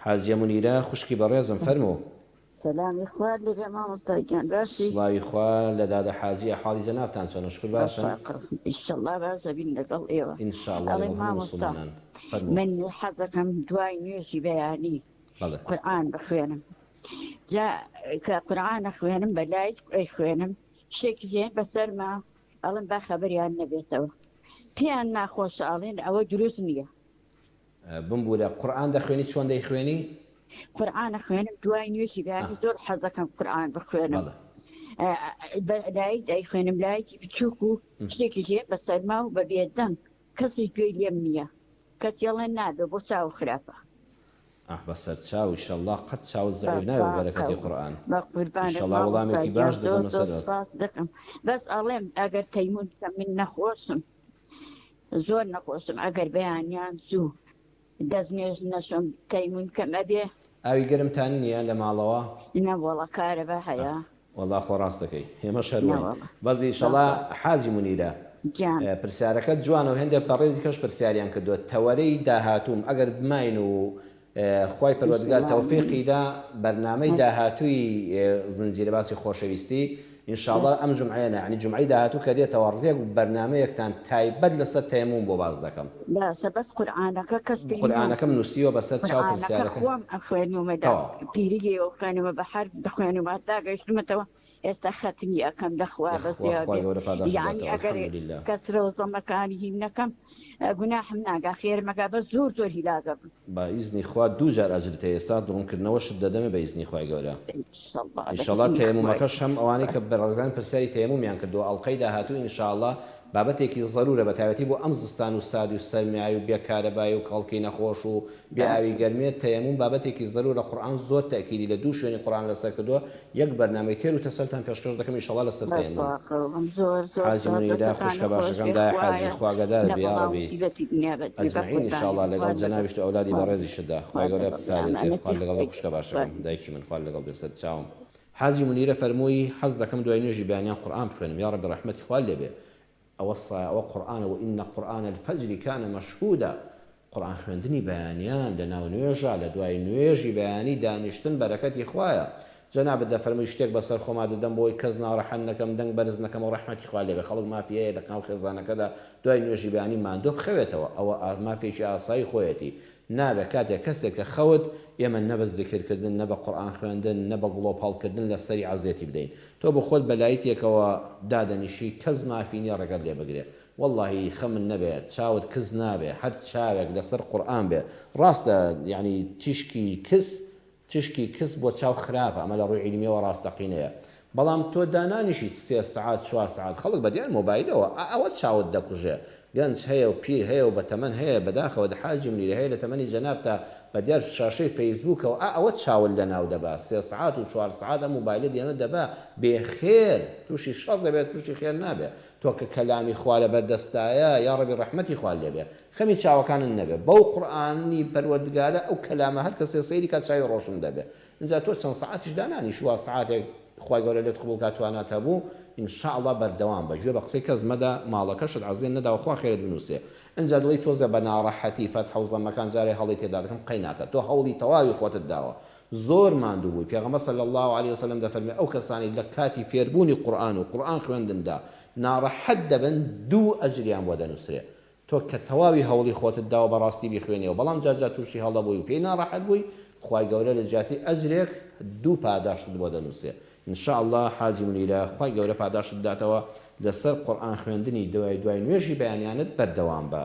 حاجیە مونیرە خوشکی بەڕێزم فەرموو. سەلامی خوات لێبێ مامۆستا گیان باشی؟ سڵاوی خوا لە دادە حاجی ئەحواڵی جەنابتان چۆنە شوکر باشن؟ بەخوا ئیشەڵا باش ئەبین لەگەڵ ئێوە. ان شاء اللە ئەڵێم لەگەڵ هەموو مامۆستا موسڵمانان. فەرموو. من حەزەکەم دوای نوێژی بەیانی بەڵێ. قورئان بخوێنم جا کە قورئان ئەخوێنم بە لایت ئەیخوێنم شتێکی دێن بەسەرما ئەڵێم با خەبەریان نەبێتەوە پێیان ناخۆشە ئەڵێن ئەوە دروست نییە. بمبورە قورئان دەخوێنی چۆن دەیخوێنی؟ قورئان ئەخوێنم دوای نوێژی بەیانی زۆر حەزەکەم قورئان بخوێنم بەڵێ. بە لایت ئەیخوێنم لایتی بچووک و شتێکیش دێ بەسەرما و بە بێدەنگ کەسیش گوێی لێم نییە کەچی ئەڵێن نابێ بۆ چاو خراپە. ئاه بەسەر چاو ئیشەڵا قەت چاوت زەعیف نابێ بە بەرەکەتی قورئان بەقوربانت ئیشەڵا مامۆستا وەڵامێکی گیان باش زۆر دەدەمە زۆر سەرت. سوپاست دەکەم بەس ئەڵێم ئەگەر تەیمون بکەم من نەخۆشم زۆر نەخۆشم ئەگەر بەیانیان زوو دەست نوێژ نەشۆم تەیمون بکەم ئەبێ؟ ئاوی گەرمتان نییە لە ماڵەوە؟ نەوەڵا کارەبا ئاه هەیە. وەڵا خۆ ڕاست دەکەی ئێمەش هەر واین نەوەڵا بەس ئیشەڵا بەخوا. حاجی مونیرە گیان. پرسیارەکەت جوانە و هێندێ بەڕێزی کەش پرسیاریان کردووە تەوەرەی داهاتووم ئەگەر بماین و خوای پەروەردگار تەوفیقی دا بەرنامەی داهاتووی زنجیرە باسی خۆشەویستی ان شاء اللە ئەم جومعەیە نا یانی جومعەی داهاتوو کە دێتەوە ڕێک بەرنامەیەکتان تایبەت لەسەر تەیەموم بۆ باس دەکەم. باشە بەس قورعانەکە کەس پێی قورعانەکەم ناڵێ. نووسیوە بەسەر چاو قورعانەکە پرسیارەکە خۆم ئەخوێنمەوە دا تەواو. پیریەوە خوێنمە بە حەرف دەخوێنمە هەتا گەیشتمەتەوە ئێستا خەتمی ئەکەم لەخوا یەخوا بەزیا خوای بێ گەورە پاداشت یەعنی بداتەوە ئەگەر الحمدللە. کەسرە و زەمەکانی هین نەکەم گوناحم ناگا خێرم ئەگا بەس زۆر زۆر هیلاک ئەبم. بە ئیزنی خوا دوو جار ئەجرت هەیە ئێستا ڕوونکردنەوەشت دەدەمێ بە ئیزنی خوای گەورە. ان شاء اللە ان بە شاء اللە ئیزنی خوای تەیەمومەکەش هەم ئەوانەی کە بەڕێزان پرسیاری تەیەمومیان کردووە ئەڵقەی داهاتوو ان شاء اللە بابەتێکی زەرورە بەتایبەتی بۆ ئەم زستان و ساردی و سەرمای و بێ کارەبای و خەڵکی نەخۆش و بێ ئاوی باشە. گەرمێ تەیەموم بابەتێکی زەرورە قورئان زۆر تەئکیدی لە دوو شوێنی قورئان لەسەر کردووە یەک بەرنامەی تێر و تەسەلتان پێشکەش دەکەم ئیشەڵا لەسەر تەیەموم. بەخواقەوم زۆر زۆر حاجی سوپاس منیرە دەستەکانت خوشکە خۆش باشەکەم بێ دایە حاجی خوایە خوا ئاگادارت لە بێ بەڵا و یاڕەبی موسیبەتی دنیا بەت بێ اجمعین ان شاء بەقوربانت اللە لەگەڵ خوات لەگەڵ جەنابیشت و ئەولادی خوات بەڕێزیشتدا خوای خوات گەورە لەگەڵ بێ بتپارێزێ ئامانەتی خوات لەگەڵ بێ خوای خوشکە گەورە باشەکەم خوات لەگەڵ دایکی من خوات لەگەڵ بێ سەر چاوم. حاجی منیرە فەرمووی حەز دەکەم دوای نوێژی بەیانیان قورئان بخوێنم یاڕەبی ڕەحمەتی خوات لێ بێ ئەوە سا ئەوە قورئانە وان قرآن الفجر کان مشهودا قورئان خوێندنی بەیانیان لە ناو نوێژا لە دوای نوێژی بەیانی دانیشتن بەرەکەتی خوایە جەنابت دەفەرمووی شتێک بەسەر خۆما دەدەم بۆی کەس ناڕەحەت نەکەم دەنگ بەرز نەکەمەوە ڕەحمەتی خوا لێبێ خەڵک مافی هەیە لە ناو خێزانەکەدا دوای نوێژی بەیانی ماندووە بخەوێتەوە ئەوە مافێکی ئاسایی خۆیەتی نابێ کاتێ کەسێک کە خەوت ئێمە نە بە زیکر کردن نە بە قورئان خوێندن نە بە گڵۆپ هەڵکردن لە سەری عەزێتی بدەین تۆ بۆ خۆت بە لایتێکەوە دادەنیشی کەس مافی نیە ڕێگەت لێ بگرێ وەڵاهی خەمت نەبێ چاوت کز نابێ هەر چاوێک لەسەر قورئان بێ ڕاستە یانی تیشکی کز تیشکی کز بۆ چاو خراپە ئەمە لە ڕووی عیلمیەوە ڕاستەقینەیە بەڵام تۆ دانانیشیت سێ سەعات چوار سەعات خەڵک بە دیار مۆبایلەوە ئا ئەوە چاوت دەکوژێ گەنج هەیە و پیر هەیە و بەتەمەن هەیە بەداخەوە دە حاجی منیرە هەیە لە تەمەنی جەنابتا بە دیار شاشەی فەیسبووکەوە ئا ئەوە چاوت لەناو دەبا سێ سەعات و چوار سەعات ئەم مۆبایلە دێنە دەبا بێ خێر تووشی شەڕ دەبێت تووشی خێر نابێ تۆ کە کەلامی خوا لەبەر دەستایە یاڕەبی ڕەحمەتی خوات لێ بێ خەمی چاوەکانت نەبێ بەو قورئانی پەروەردگارە ئەو کەلامە هەر کەسێ سەیری کات چاوی ڕۆشن دەبێ ئینجا تۆ چەند سەعاتیش دانانیشی وا سەعاتێک خوای گەورە لێت قبوڵ کات توانات هەبوو ان شاء اللە بەردەوام بە گوێ بە قسەی کەس مەدە ماڵەکەشت عەزێت نەداوە خوا خێرت بنوسێ ئینجا دڵی تۆزێ بە ناڕەحەتی فەتحە و زەمەکان جارێ هەڵی تێدا دەکەم قەیناکە تۆ هەوڵی تەواوی خۆتت داوە زۆر ماندوو بووی پێغەمبەر صلی اللە علیە وسلم دەفەرمێ ئەو کەسانەی لە کاتی فێربوونی قورئان و قورئان خوێندندا ناڕەحەت دەبن دوو ئەجریان بۆ دەنوسرێ تۆ کە تەواوی هەوڵی خۆتت داوە بەڕاستی بیخوێنیەوە بەڵام جار جار توشی هەڵە بووی و پێی ناڕەحەت بووی خوای گەورە لە جیاتی ئەجرێک دوو پاداشتت بۆ دەنوسێ ان شاء اللە حاجی منیرە خوای گەورە پاداشتت بداتەوە لەسەر قورئان خوێندنی دوای دوای نوێژی بەیانیانت بەردەوام بە.